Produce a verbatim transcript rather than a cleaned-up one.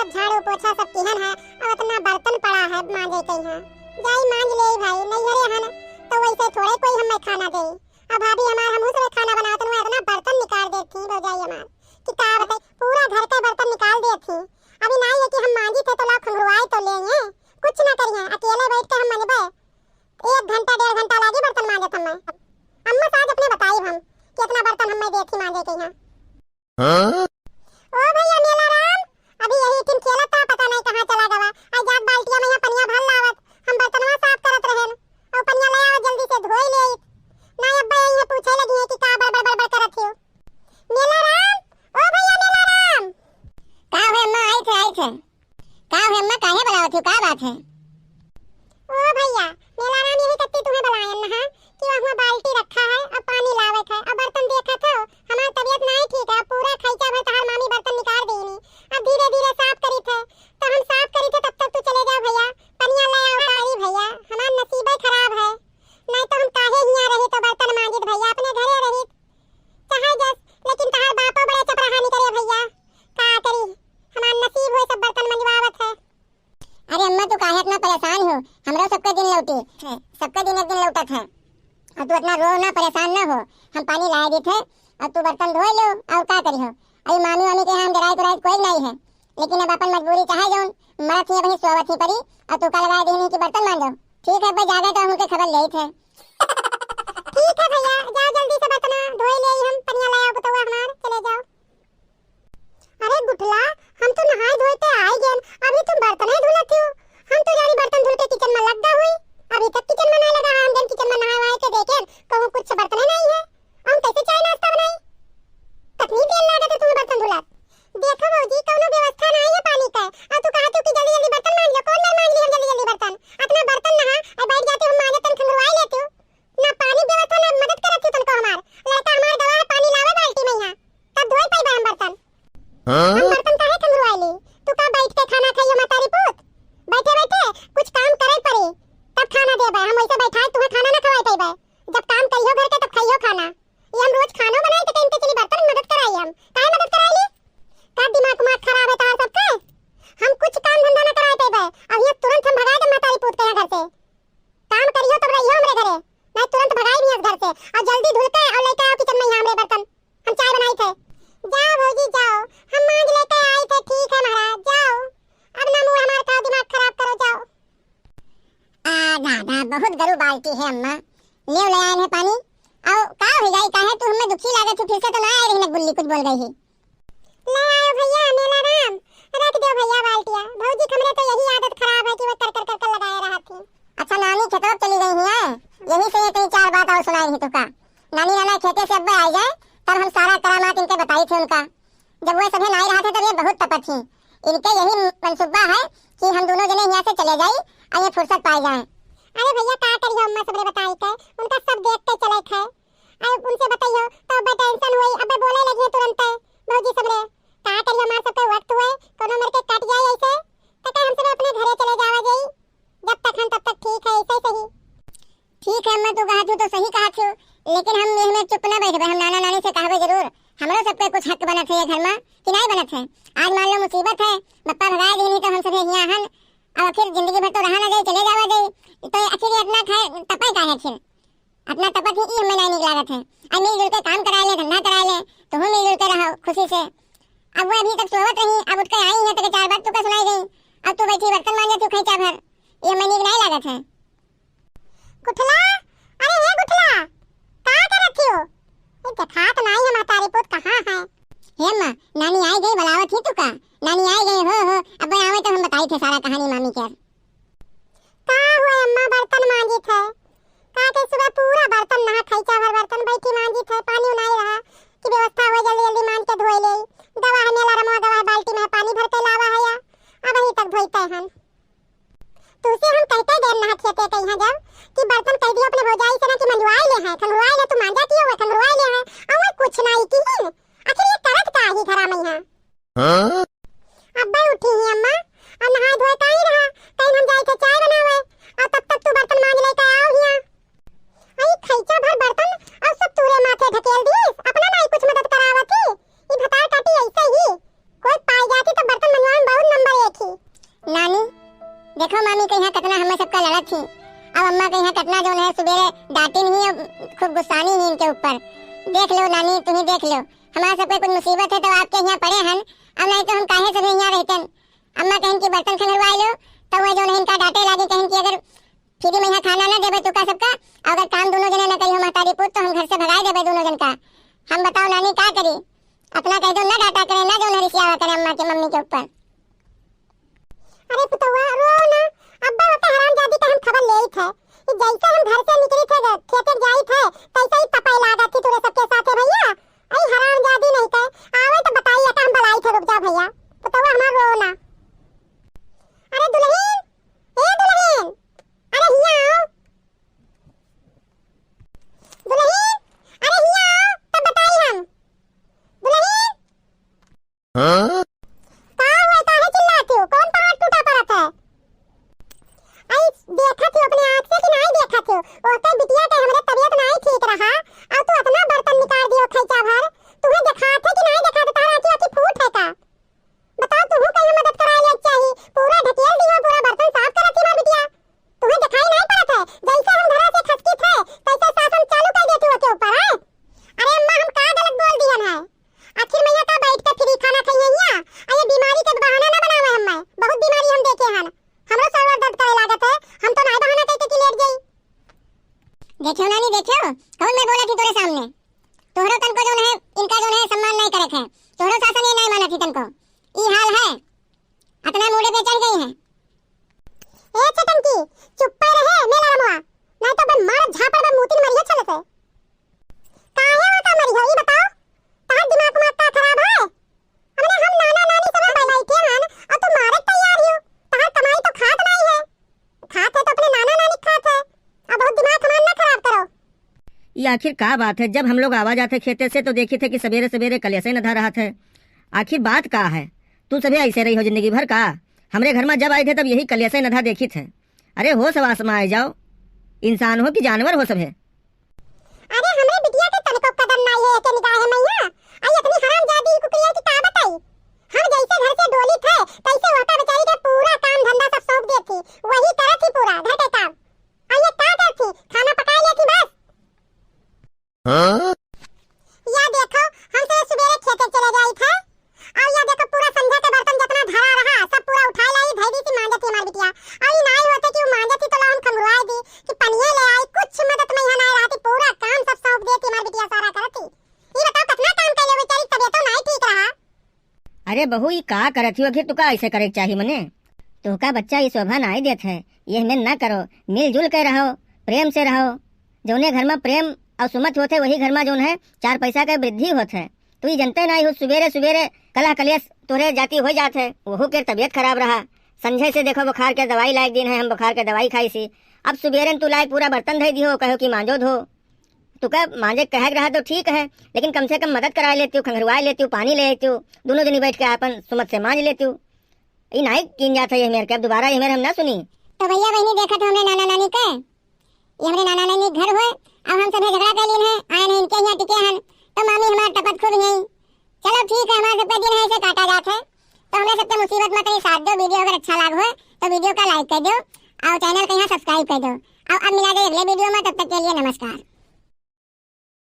झाड़ू पोछा सब किहन है, अब इतना बर्तन पड़ा है मांजे के यहाँ। जाई मांज लेई भाई, नैहरे हन तो वैसे थोड़े कोई हमें खाना देई। अब भाभी हमार हमहू सब खाना बनावत हुआ इतना बर्तन निकाल देती भौजाई हमार कि का बताई, पूरा घर के बर्तन निकाल देती। अभी ना ये कि हम मांजी थे तो लाओ खंगरुआई तो लेंगे, कुछ ना करिए, अकेले बैठ के हम मनबे। एक घंटा डेढ़ घंटा लागी बर्तन मांजत हमें। अम्मा साज अपने बताई हम कि इतना बर्तन हमें देती मांजे के यहाँ। हाँ? ओ भैया मेला राम, अभी यही ठिन खेलत था, पता नहीं कहाँ चला गवा। आज जात बाल्टिया में यहाँ पनिया भर लावत, हम बर्तनवा साफ करत रहेन। और पनिया ले आवा जल्दी से धोई ले। ना अब्बा यही पूछे लगी है कि का बड़ बड़ बड़ बड़ करत हो। मेला राम, ओ भैया मेला राम। का है अम्मा, आई थे, आई थे। का है अम्मा, काहे बुलावत हो, का बात है? ओ भैया, मेला राम यही कत्ती तुम्हें बुलायन ना कि वहाँ बाल्टी रखा है, अब पानी लावत है, अब बर्तन देखत हो, हमार तबीयत नहीं ठीक है, अब पूरा खैचा भर तहार मामी बर्तन निकाल देनी, अब धीरे धीरे साफ करी थे, तो हम साफ करी थे तब तक तू चले जाओ भैया, पनिया ले आओ तारी भैया, हमार नसीबे खराब है, नहीं तो हम काहे हियाँ रही तो बर्तन मांजित भैया, अपने घरे रही, चाहे जस, लेकिन तहार बापो बड़े चपराहा निकले भैया, का करी, हमार नसीब होए सब बर्तन मंजवावत है। अरे अम्मा, तू काहे इतना परेशान हो? हमरो सबके दिन लौटे है, सबके दिन एक दिन लौटत है। और तू इतना रो ना, परेशान ना हो, हम पानी लाए देत है और तू बर्तन धोए लो और का करी हो। अरे मामी वामी के यहाँ हम डेराइत उराइत कोई नहीं है, लेकिन अब अपन मजबूरी चाहे जौन, मरत ही वहीं सोवत ही परी और तू का लगाए देनी कि बर्तन मांजो। ठीक है, अब जागे तो हम उनके खबर लेत है। ठीक है भैया, जाओ जल्दी से बर्तन धोए ले, हम पनिया ले आओ, बतौआ हमार, चले जाओ। अरे गुठला, हम तो नहाए धोए के आए गेन, अभी तुम बर्तन ही धुलत हो। हम तो जानी बर्तन धुल के किचन में लग गए हुई, अभी तक किचन में नहीं लगा। हम जन किचन में नहाए आए के देखेन, कहूँ कुछ बर्तन ही नहीं है। हम कैसे चाय नाश्ता बनाई? कितनी देर लागत है तुम्हें बर्तन धुलत? देखो भौजी, कौनो व्यवस्था नहीं है पानी का, और तू कहत हो कि जल्दी जल्दी बर्तन मांज लो। कौन बार मांज ली हम जल्दी जल्दी बर्तन? अपना बर्तन नहा और बैठ जाते हो, मांजत तन खंगुरवाई लेते हो। ना पानी व्यवस्था, ना मदद करत थी तनको हमार। लड़का हमार गवा है, पानी लावे बाल्टी में यहाँ, तब धोए पाइबे हम बर्तन। हाँ? हम बर्तन काहे खंगुरवाइली? तू का बैठ के खाना खाइयो मतारी पूत? बैठे बैठे कुछ काम करे पड़ी, तब खाना देबे। हम वैसे बैठा है, तुम्हें खाना ना खवाए पाइबे। जब काम करियो घर के, तब खाइयो खाना। ये हम रोज खानो बनाए के टाइम पे चली बर्तन मदद कराई हम। काहे मदद कराइली? का दिमाग उमाग खराब है तोहार सबके? हम कुछ काम धंधा ना कराए पाइबे। अब ये तुरंत हम भगा दे मतारी पूत के यहाँ घर से। काम करियो तब रहियो हमरे घरे, नहीं तुरंत भगाई भी घर से। और जल्दी धुल के और लेके आओ किचन में यहाँ हमरे बर्तन, हम चाय बनाई थे। जाओ भौजी जाओ, हम मांज लेके आई थे। ठीक है महाराज, जाओ, अब ना मूड हमार खाओ, दिमाग खराब करो, जाओ। आ दादा, बहुत गरु बाल्टी है अम्मा, ले ले आए हैं पानी। आओ का हो जाई, काहे तू हमें दुखी लागत है? फिर से तो ना आए रही ना गुल्ली, कुछ बोल गई है। ले आयो भैया मेला राम, रख दो भैया बाल्टिया। भौजी के हमरे तो यही आदत खराब है कि वो कर कर कर कर लगाए रहत ही। अच्छा नानी खेतवा चली गई है, यही से ये कहीं चार बात और सुनाई ही तो का। नानी नाना खेते से अब आ जाए, तब हम सारा करामात इनके बताई थे उनका। जब वो सभे नाई रहा थे तब ये बहुत तपत ही। इनके यही मंसूबा है कि हम दोनों जने यहाँ से चले जाई और ये फुर्सत पाए जाए। अरे भैया का करियो अम्मा सबरे बताई के, उनका सब देख के चले थे। अरे उनसे बताइयो तो अब्बे टेंशन हुई, अब्बे बोले लगी है तुरंत भौजी सबरे। का करियो हमार सबके वक्त हुए, कोनो मेरे के कट जाए ऐसे, तो कहे हम सब अपने घरे चले जावा जाई, जब तक हम तब तक ठीक है ऐसे सही। ठीक है अम्मा, तू कहा थू तो सही कहा थू, लेकिन हम ये में चुप ना बैठबे, हम नाना नानी से कहबे जरूर। हमरो सबके कुछ हक बनत है ये घर में कि नहीं बनत है। आज मान लो मुसीबत है, बप्पा भगाए देनी तो हम सब यहाँ हन, अब आखिर जिंदगी भर तो रहा ना जाई, चले जावा जाई, तो आखिर ये इतना खाए तपे का है आखिर? अपना तपत ही ई हमें नहीं निक लागत है। अब मिलजुल के काम कराए ले, धंधा कराए ले, तो हम मिलजुल के रहो खुशी से। अब वो अभी तक सोवत रही, अब उठ के आई है तो चार बात तू का सुनाई गई। अब तू बैठी बर्तन मांजे तू खैचा भर, ये हमें निक नहीं लागत है। गुठला, अरे हे गुठला, का करत हो? ये देखात नहीं है महतारी पूत कहाँ है? हे अम्मा, नानी आई गई, बुलावत ही तू का? नानी आई गई हो, हो, अब आवे तो हम बताई थे सारा कहानी मामी के। का हुए अम्मा, बर्तन मांजित है? का के सुबह पूरा बर्तन नहा खैचा भर बर्तन बैठी मांजित है, पानी उनाई रहा कि व्यवस्था हुए जल्दी जल्दी मांज के धोए ले। गवा है मेला रमवा, गवा है बाल्टी में पानी भर के लावा है या अब अभी तक धोइते हन। तुझसे हम कहते देर नहा खेते कही हैं जब कि बर्तन कह दियो अपने भौजाई से ना कि मंजवाई ले हैं, खंगुआई ले, तू मांजा कियो हुए खंगुआई ले हैं, और वो कुछ नहीं की। आखिर ये करत का ही घरा में है? हाँ? अब्बे उठी ही अम्मा, और नहाए धोए का ही रहा, कहीं हम जाए थे चाय बनावे, और तब तक तू बर्तन मांज लेके आओ हिया। आई खैचा भर बर्तन और सब तूरे माथे ढकेल दिए, अपना नाई कुछ मदद करावत ही। ई भतार काटी ऐसे ही, कोई पाई जाती तो बर्तन मंजवाए में बहुत नंबर देखो मामी के यहाँ कितना हमें सबका लड़त थी, अब अम्मा के यहाँ कितना जौन है सुबेरे डांटिन ही, अब खूब गुस्सानी ही इनके ऊपर। देख लो नानी, तुम ही देख लो, हमारे सबके कुछ मुसीबत है तो आपके यहाँ पड़े हन, अब नहीं तो हम काहे सब यहाँ रहतन। अम्मा कहन कि बर्तन खंगरवाए लो, तो वह जौन है इनका डांटे लागी, कहन कि अगर फ्री में यहाँ खाना ना देबे तू का सबका, अगर काम दोनों जने न करी हो महतारी पुत, तो हम घर से भगाए देबे दोनों जन का। हम बताओ नानी का करी? अपना कह दो ना डांटा करे, ना जौन है रिसियावा करे अम्मा के मम्मी के ऊपर। अरे पुतवा, रो ना। अब्बा होते हरामजादी के हम खबर लेइत है। कि जैसे हम घर से निकली थे, खेते जाई थे, तैसे ही तपे लागत थी तोरे सबके साथे भैया। आई हरामजादी नहीं थे। आवे तो बताई, या तो हम बलाई थे, रुक जाओ भैया। पुतवा हमार रो ना। अरे दुल्हन, ए दुल्हन, अरे हिया आओ। दुल्हन, अरे हिया आओ, तब बताई हम। दुल्हन। हाँ? का हुआ, काहे चिल्लाती हो? कौन पहाड़ टूटा पड़त है? आई देखा थी अपने आँख से कि नाई देखा थी? ओकर बिटिया के हमरे तबीयत नाई ठीक रहा, और तू इतना बर्तन निकाल दियो खैचा भर। तुम्हें देखात है कि नाई देखात? तारा आँखी, आँखी फूट है का? बताओ, तुहू कहीं मदद कराए ले चाही। पूरा ढकेल दियो, पूरा बर्तन साफ करत थी हमार बिटिया। तुम्हें दिखाई नहीं पड़त है? जैसे हम घरा से खसकी थे, तैसे शासन चालू कर देती हो के ऊपर, हैं? अरे अम्मा, हम का गलत बोल दियन है? आखिर मैया का बैठ के फ्री खाना खाई है यहाँ? आ ये बीमारी के बहाना ना बनावे हम्मे। बहुत बीमारी हम देखे हन। हमरो सरवा दर्द करे लागत है। हम तो नाय बहाना कह के लेट जाई। देखियो नानी, देखियो, कौन मैं बोला थी तोरे सामने? तोहरो तनको जौन है, इनका जौन है सम्मान नहीं करे थे। तोहरो शासन ये नहीं माना थी तनको। ई हाल है। अतना मूड़े पे चढ़ गई है। ए छटंकी, चुप्पे रहे, मेला रमवा। नहीं तो बन मार झापड़ में मूतिन मरियो छले से। काहे होता मरियो, ई बताओ? तहार दिमाग उमाग का खराब है? हमने हम नाना नानी सब बैठे हन, और तू मारे तैयार हो। तहार कमाई तो खात नहीं है। खात है तो अपने नाना नानी खात है। अब बहुत दिमाग हमार ना खराब करो। ये आखिर का बात है? जब हम लोग आवा जाते खेते से तो देखी थे कि सवेरे सवेरे कलेसे नधा रहत है। आखिर बात का है? तू सभे ऐसे रही हो जिंदगी भर का? हमरे घर में जब आई थे तब यही कलेसे नधा देखी थे। अरे होश वास में आ जाओ, इंसान हो कि जानवर हो सभे। अरे हमरे बिटिया के तनिको कदर नाई है एके निगाह में यहाँ। आई इतनी हरामजादी कुकरिया की का बताई? हम जैसे घर से डोली थे, तैसे वहका बेचारी के पूरा काम धंधा सब सौंप देती, वही करत थी पूरा घर के काम। आई ये का करती? खाना पकाए लेती बस। हाँ? या देखो, हम तो सुबेरे खेते चले जाई थे, और या देखो पूरा संझा के बर्तन जितना धरा रहा, सब पूरा उठाए लाई, धई दी थी मांजत थी हमार बिटिया। और ई नाई होते कि वो मांजत थी तो ला हम खंगुआए दी कि पनिया ले आई, कुछ मदद में यहाँ नाई रहती, पूरा काम सब सौंप देती हमार बिटिया सारा करती। ई बताओ कितना काम कर ले, बेचारी तबीयत तो नाई ठीक रहा। अरे बहू, ई का करत ही? आखिर तुका ऐसे करे के चाही मने? तोहका बच्चा ई शोभा नाई देत है, ये हमें ना करो। मिलजुल के रहो, प्रेम से रहो। जौने घर में प्रेम और सुमत होत है, वही घर में जौन है चार पैसा के वृद्धि होत है। तू ई जनते नाई हो, सुबेरे सुबेरे कलह कलेश तोरे जाति हो जात है, वहू के तबीयत खराब रहा। संझे से देखो बुखार के दवाई लायक दिन है, हम बुखार के दवाई खाई सी। अब सुबेरे तू लायक पूरा बर्तन धई दिहो, कहो कि मांजो धो। तुका मांजे कहक रहा तो ठीक है, लेकिन कम से कम मदद करा लेती हूँ, खंगरवा लेती हूँ, पानी ले लेती हूँ, दोनों जनी बैठ के आपन सुमत से मांज लेती हूँ। ई नाई कीन जात है ये मेर के, अब दोबारा ये मेर हम ना सुनी। तो भैया बहनी देखत हो हमरे नाना नानी के, ये हमरे नाना नानी के घर होए, अब हम सभे झगड़ा कर लीन है, आए नहीं इनके यहाँ टिके हन, तो मामी हमार टपत खूब हैं। चलो ठीक है, हमारे सबके दिन है इसे काटा जात है, तो हमरे सबके मुसीबत में कहीं साथ दो। वीडियो अगर अच्छा लाग होए तो वीडियो का like कर दो और चैनल का यहाँ subscribe कर दो। और अब मिला जाए अगले वीडियो में, तब तक के लिए नमस्कार।